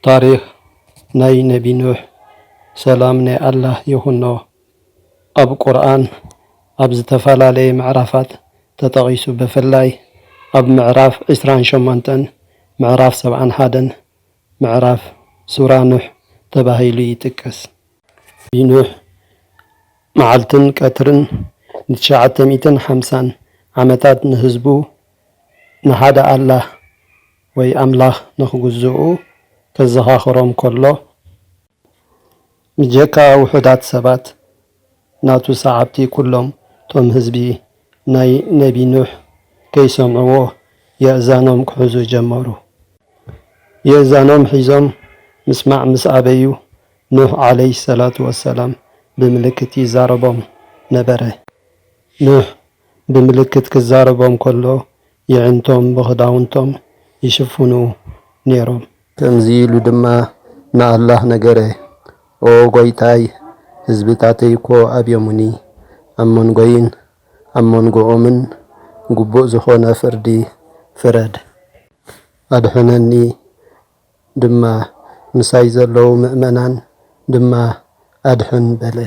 ታሪኽ ናይ ነቢ ኑሕ፣ ሰላም ናይ ኣላህ ይኹኖ፣ ኣብ ቁርኣን ኣብ ዝተፈላለየ ምዕራፋት ተጠቒሱ። ብፍላይ ኣብ ምዕራፍ ዕስራን ሸሞንተን፣ ምዕራፍ ሰብዓን ሓደን፣ ምዕራፍ ሱራ ኑሕ ተባሂሉ ይጥቀስ። ነቢ ኑሕ መዓልትን ቀትርን ንትሽዓተ ሚእትን ሓምሳን ዓመታት ንህዝቡ ንሓደ ኣላህ ወይ ኣምላኽ ንኽግዝኡ ከዘኻኽሮም ከሎ፣ ብጀካ ውሑዳት ሰባት፣ ናቱ ሰዓብቲ ኩሎም እቶም ህዝቢ ናይ ነቢ ኑሕ ከይሰምዕዎ የእዛኖም ክሕዙ ጀመሩ። የእዛኖም ሒዞም ምስማዕ ምስ ኣበዩ፣ ኑሕ ዓለይሂ ሰላቱ ወሰላም ብምልክት ይዛረቦም ነበረ። ኑሕ ብምልክት ክዛረቦም ከሎ፣ የዕንቶም ብኽዳውንቶም ይሽፍኑ ነይሮም። ከምዚ ኢሉ ድማ ንኣላህ ነገረ፣ ኦ ጎይታይ፣ ህዝብታተይ እኮ ኣብዮሙኒ፣ ኣብ መንጎይን ኣብ መንጎኦምን ግቡእ ዝኾነ ፍርዲ ፍረድ። ኣድሕነኒ ድማ፣ ምሳይ ዘለዉ ምእመናን ድማ ኣድሕን በለ።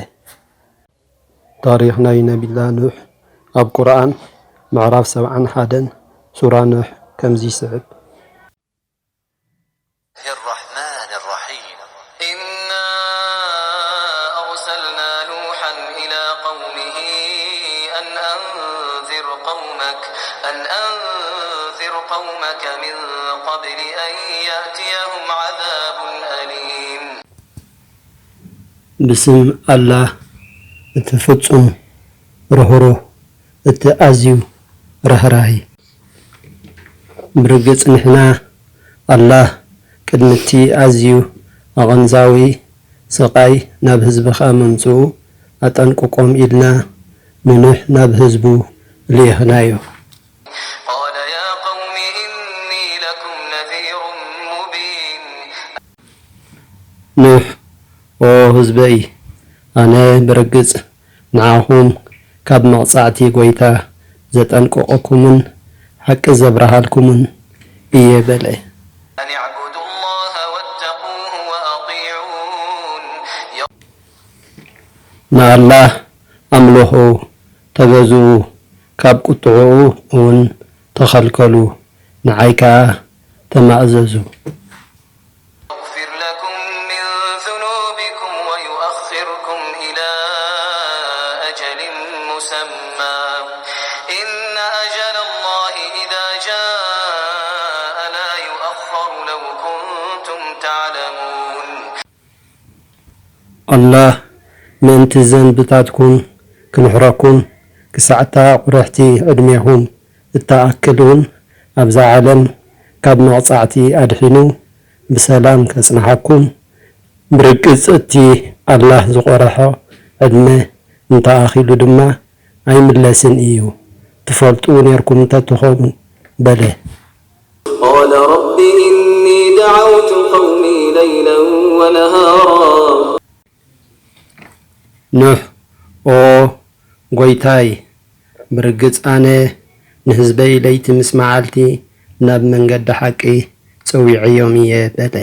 ታሪኽ ናይ ነቢላ ኑሕ ኣብ ቁርኣን ምዕራፍ ሰብዓን ሓደን ሱራ ኑሕ ከምዚ ይስዕብ። الرحمن الرحيم. إنا أرسلنا نوحا إلى قومه أن أنذر قومك، أن أنذر قومك من قبل أن يأتيهم عذاب أليم. ብስም ኣላህ፣ እቲ ፍጹም ርህሩህ፣ እቲ ኣዝዩ ራህራሂ። ብርግጽ ንሕና፣ ኣላህ፣ ቅድሚ እቲ ኣዝዩ ኣቐንዛዊ ስቓይ ናብ ህዝብኻ ምምጽኡ ኣጠንቅቆም ኢልና ንኑሕ ናብ ህዝቡ ልኢኽናዮ። قال يا قوم إني لكم نذير مبين. ኑሕ፣ ኦ ህዝበይ፣ ኣነ ብርግጽ ንዓኹም ካብ መቕጻዕቲ ጐይታ ዘጠንቀቐኩምን ሓቂ ዘብርሃልኩምን እየ በለ። أن اعبدوا الله واتقوه وأطيعون. ንኣላህ ኣምልኹ፣ ተገዝኡ፣ ካብ ቁጥዕኡ እውን ተኸልከሉ፣ ንዓይ ከኣ ተማእዘዙ። يغفر لكم من ذنوبكم ويؤخركم إلى أجل مسمى. إن أجل الله إذا جاء لا يؤخر لو كنتم تعلمون. ኣላህ ምእንቲ ዘንብታትኩም ክምሕረኩም፣ ክሳዕ እታ ቁርሕቲ ዕድሜኹም እትኣክል እውን ኣብዛ ዓለም ካብ መቕጻዕቲ ኣድሒኑ ብሰላም ከጽንሓኩም፣ ብርግጽ እቲ ኣላህ ዝቖረሖ ዕድመ እንተኣኺሉ ድማ ኣይምለስን እዩ፣ ትፈልጡ ኔርኩም እንተትኾኑ በለ። قال رب إني دعوت قومي ليلا ونهارا. ኑሕ፣ ኦ ጐይታይ፣ ብርግጽ ኣነ ንህዝበይ ለይቲ ምስ መዓልቲ ናብ መንገዲ ሓቂ ጸዊዐዮም እየ በለ።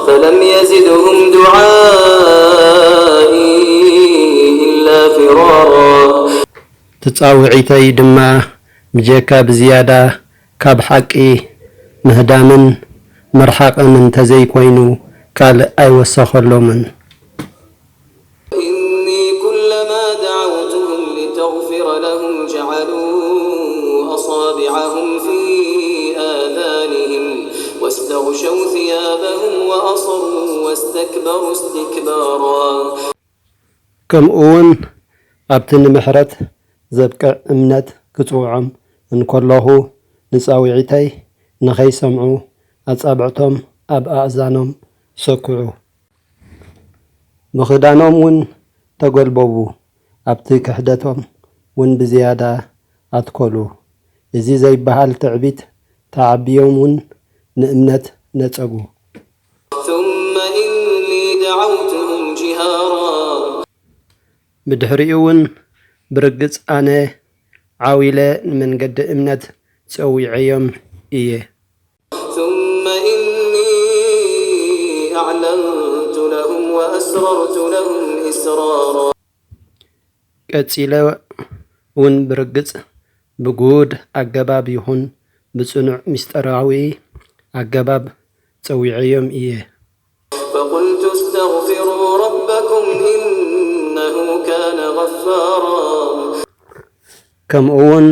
فلم يزدهم دعائي إلا فرارا. ትጻውዒተይ ድማ ብጀካ ብዝያዳ ካብ ሓቂ ምህዳምን ምርሓቕን እንተዘይኮይኑ ካልእ ኣይወሰኸሎምን። إني كلما دعوتهم لتغفر لهم جعلوا أصابعهم في آذانهم واستغشوا ثيابهم وأصروا واستكبروا استكبارا. ከምኡውን ኣብቲ ንምሕረት ዘብቅዕ እምነት ክጽውዖም እንከለኹ፣ ንጻውዒተይ ንኸይሰምዑ ኣጻብዕቶም ኣብ ኣእዛኖም ሰኩዑ። ብኽዳኖም እውን ተገልበቡ፣ ኣብቲ ክሕደቶም እውን ብዝያዳ ኣትኮሉ። እዚ ዘይበሃል ትዕቢት ተዓብዮም እውን ንእምነት ነጸጉ። ثم إني دعوتهم جهارا. ብድሕሪኡ እውን ብርግጽ ኣነ ዓው ኢለ ንመንገዲ እምነት ጸዊዐዮም እየ። ثم إني أسررت لهم إسرارا. ቀጺለ እውን ብርግጽ ብጉድ ኣገባብ ይኹን ብጽኑዕ ምስጢራዊ ኣገባብ ጸዊዐዮም እየ። فقلت استغفروا ربكم إنه كان غفارا. ከምኡ እውን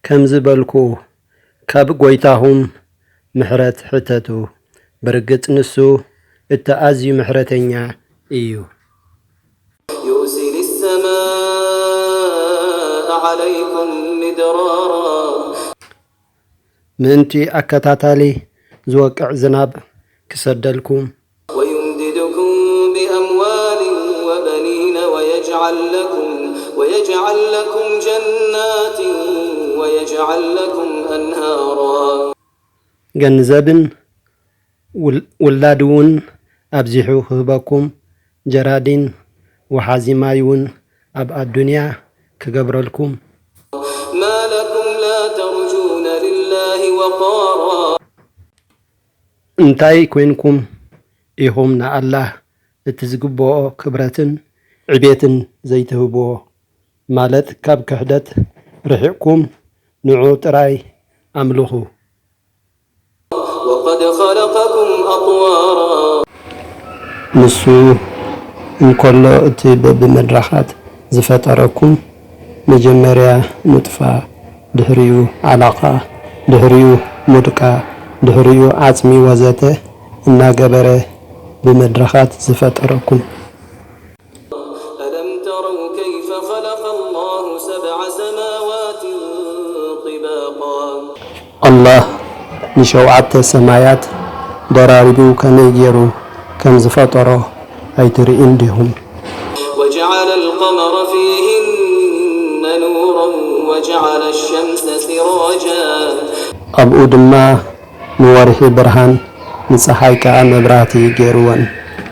ከምዚ በልኩ፣ ካብ ጐይታኹም ምሕረት ሕተቱ፣ ብርግጽ ንሱ እቲ ኣዝዩ ምሕረተኛ እዩ። يرسل السماء عليكم مدرارا. ምእንቲ ኣከታታሊ ዝወቅዕ ዝናብ ክሰደልኩም። ويمددكم بأموال وبنين ويجعل لكم، ويجعل لكم جنات ويجعل لكم أنهارا. ገንዘብን ውል-፣ ውላድ እውን ኣብዚሑ ክህበኩም፣ ጀራዲን ወሓዚ ማይ እውን ኣብ ኣዱንያ ክገብረልኩም። ما لكم لا ترجون لله وقارا. እንታይ ኮይንኩም ኢኹም ንኣላህ እቲ ዝግብኦ ክብረትን ዕቤትን ዘይትህብዎ? ማለት ካብ ክሕደት ርሒቕኩም ንዑ ጥራይ ኣምልኹ። وقد خلقكم أطوارا. ንሱ እንከሎ እቲ በብመድረኻት ዝፈጠረኩም፣ መጀመርያ ኑጥፋ፣ ድሕሪኡ ዓላቓ፣ ድሕሪኡ ሙድቃ፣ ድሕሪኡ ዓጽሚ ወዘተ እናገበረ ብመድረኻት ዝፈጠረኩም። ألم تروا كيف خلق الله سبع سماوات طباقا. ኣላህ ንሸውዓተ ሰማያት ደራሪቡ ከመይ ገይሩ ከም ዝፈጠሮ ኣይትርእዩን ዲኹም? وجعل القمر فيهن نورا وجعل الشمس سراجا. ኣብኡ ድማ ንወርሒ ብርሃን፣ ንጸሓይ ከኣ መብራህቲ ገይርወን።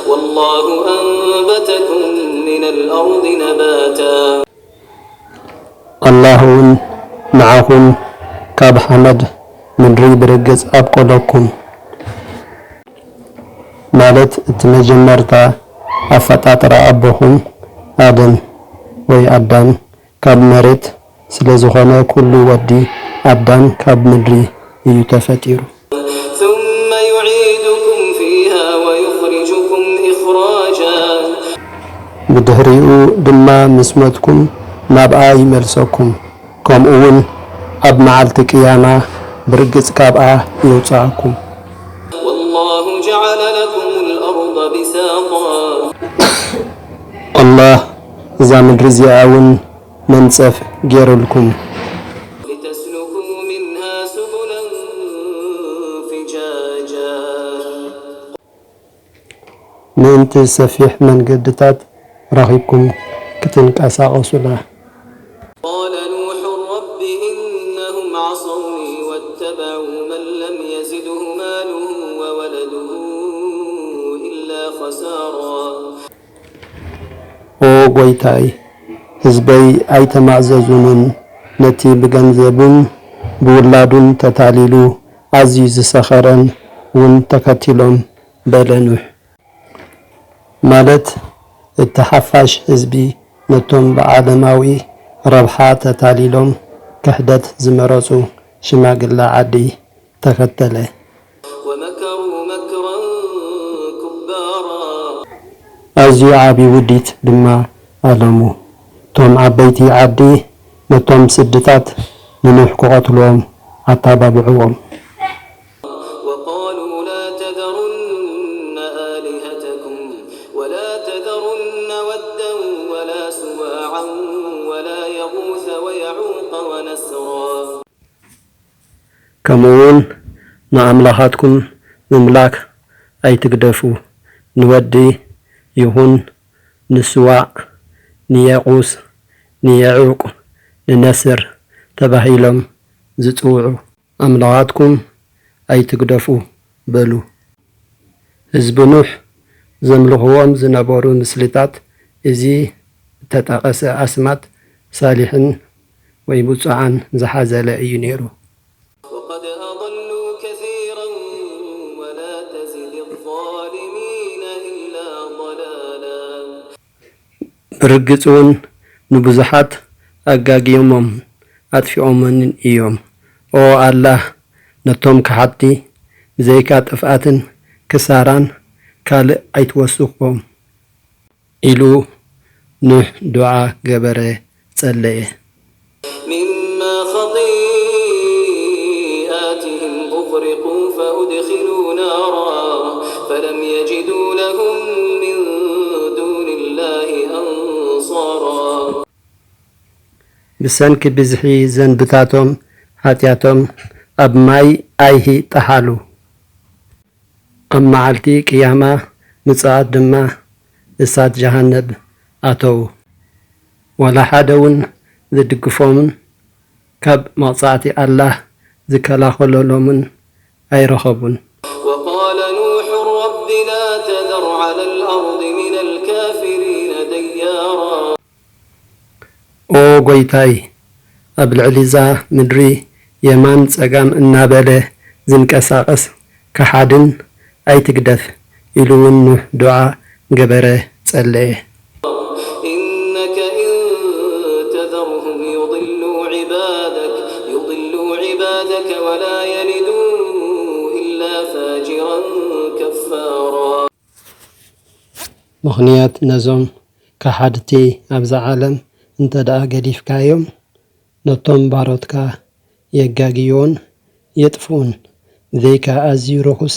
والله أنبتكم من الأرض نباتا. ኣላህ እውን ንዓኹም ካብ ሓመድ ምድሪ ብርግጽ ኣብቆለኩም። ማለት እቲ መጀመርታ ኣፈጣጥራ ኣቦኹም ኣደም ወይ ኣዳም ካብ መሬት ስለ ዝኾነ፣ ኩሉ ወዲ ኣዳም ካብ ምድሪ እዩ ተፈጢሩ። ثم يعيدكم فيها ويخرجكم إخراجا. ብድሕሪኡ ድማ ምስ መትኩም ናብኣ ይመልሰኩም፣ ከምኡ እውን ኣብ መዓልቲ ቅያማ ብርግጽ ካብኣ የውጽኣኩም። والله جعل لكم الأرض بساطا. ኣላህ እዛ ምድሪ እዚኣ እውን መንጸፍ ገይሩልኩም። لتسلكوا منها سبلا فجاجا. ምእንቲ ሰፊሕ መንገድታት ረኺብኩም ክትንቀሳቐሱላ። قال نوح رب إنهم عصوني واتبعوا من لم يزده ماله وولده إلا خسارا. ኦ ጐይታይ፣ ህዝበይ ኣይተማእዘዙንን፣ ነቲ ብገንዘቡን ብውላዱን ተታሊሉ ኣዝዩ ዝሰኸረን እውን ተኸቲሎም፣ በለ ኑሕ። ማለት፣ እቲ ሓፋሽ ህዝቢ ነቶም ብዓለማዊ ረብሓ ተታሊሎም ክሕደት ዝመረጹ ሽማግለ ዓዲ ተኸተለ። ومكروا مكرا كبارا. ኣዝዩ ዓቢ ውዲት ድማ ኣለሙ። እቶም ዓበይቲ ዓዲ ነቶም ስድታት ንኑሕ ክቐትልዎም ኣተባብዕዎም። وقالوا لا تذرن آلهتكم ولا تذرن ودا ولا سواعا ولا يغوث ويعوق ونسرا. ከምኡውን ንኣምላኻትኩም ምምላክ ኣይትግደፉ፣ ንወዲ ይኹን ንስዋዕ፣ ንየቑስ፣ ንየዑቕ፣ ንነስር ተባሂሎም ዝጽውዑ ኣምላኻትኩም ኣይትግደፉ በሉ። ህዝቢ ኑሕ ዘምልኽዎም ዝነበሩ ምስልታት፣ እዚ እተጠቐሰ ኣስማት ሳሊሕን ወይ ብጹዓን ዝሓዘለ እዩ ነይሩ። وقد أضلوا كثيرا ولا تزد الظالمين إلا ضلالا. ርግጽ እውን ንብዙሓት ኣጋግዮሞም ኣጥፊኦምን እዮም። ኦ ኣላህ፣ ነቶም ከሓድቲ ብዘይካ ጥፍኣትን ክሳራን ካልእ ኣይትወስኾም ኢሉ ኑሕ ዱዓ ገበረ፣ ጸለየ። مما خطيئاتهم أغرقوا فأدخلوا نارا فلم يجدوا لهم من دون الله أنصارا. ብሰንኪ ብዝሒ ዘንብታቶም ሓጢኣቶም ኣብ ማይ ኣይሂ ጠሓሉ። ኣብ መዓልቲ ቅያማ ምጽኣት ድማ እሳት ጀሃነብ ኣተዉ። ዋላ ሓደ እውን ዝድግፎምን ካብ መቕጻዕቲ ኣላህ ዝከላኸለሎምን ኣይረኸቡን። وقال نوح رب لا تذر على الأرض من الكافرين ديارا. ኦ ጐይታይ፣ ኣብ ልዕሊዛ ምድሪ የማን ጸጋም እናበለ ዝንቀሳቐስ ከሓድን ኣይትግደፍ ኢሉ እውን ኑሕ ዱዓ ገበረ፣ ጸለየ። إنك إن تذرهم يضلوا عبادك يضلوا عبادك ولا يلدوا إلا فاجرا كفارا. ምኽንያት ነዞም ከሓድቲ ኣብዛ ዓለም እንተ ደኣ ገዲፍካዮም፣ ነቶም ባሮትካ የጋግዮን የጥፍኡን። ብዘይካ ኣዝዩ ርኹስ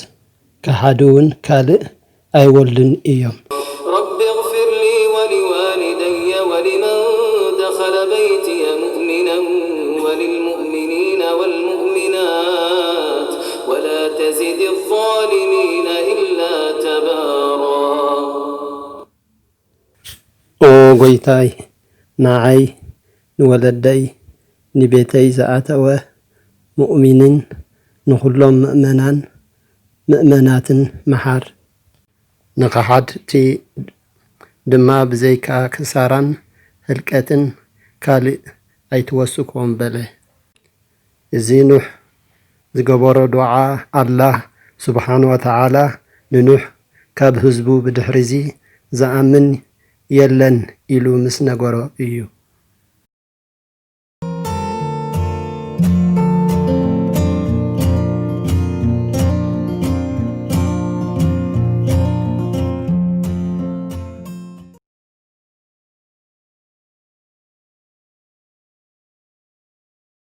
ከሓዲ እውን ካልእ ኣይወልዱን እዮም። رب اغفر لي ولوالدي ولمن دخل بيتي مؤمنا وللمؤمنين والمؤمنات ولا تزد الظالمين إلا تبارا. ኦ ጐይታይ፣ ንዓይ፣ ንወለደይ፣ ንቤተይ ዝኣተወ ሙእሚንን ንኹሎም ምእመናን ምእመናትን መሓር። ንኸሓድቲ ድማ ብዘይካ ክሳራን ህልቀትን ካልእ ኣይትወስኮም በለ። እዚ ኑሕ ዝገበሮ ዱዓ፣ ኣላህ ስብሓነ ወተዓላ ንኑሕ ካብ ህዝቡ ብድሕሪዚ ዝኣምን የለን ኢሉ ምስ ነገሮ እዩ።